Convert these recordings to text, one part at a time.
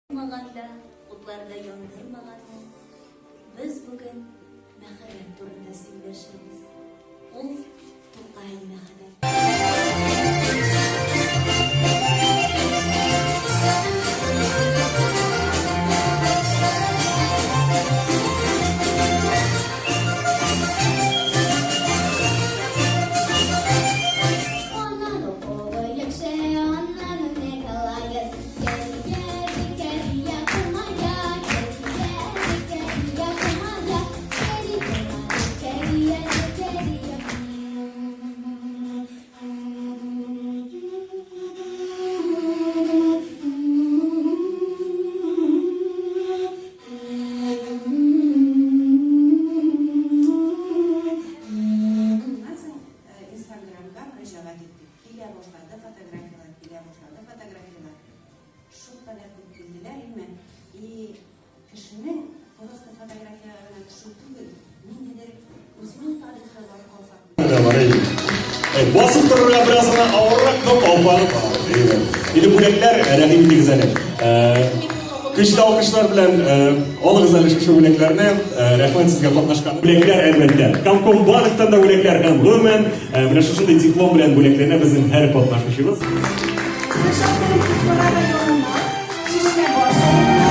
Булмаганда, утларда яндырмаганда, без бүген мәхәббәт турында сөйләшербез. Ул Тукай мәхәббәте. Инстаграмга мөрәҗәгать иттек. Килә башлады фотографияләр, килә башлады фотографияләр. Шулкадәр күп килделәр, әмма и кешенең просто фотографиягә генә төшү түгел, ниндидер үзенең тарихы бар калфак. Басып торырга бераз гына авыррак, но калфагы бар. Инде бүләкләр рәхим итегез әле. Көчле алкышлар белән алыгыз әле шушы бүләкләрне. Рәхмәт сезгә катнашкан. Бүләкләр, әлбәттә. Комкомбанктан да бүләкләр һәм гомумән менә шушындый диплом белән бүләкләнә безнең һәр катнашучыбыз. Кукмара районына, Чишмәбаш авылына,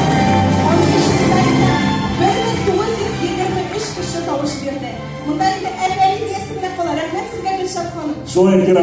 Андыйчыларда 1923 кеше тавыш бирде. Монда инде афәрин диясең дә кала. Рәхмәт сезгә, Гөлшат ханым. Шулай итеп,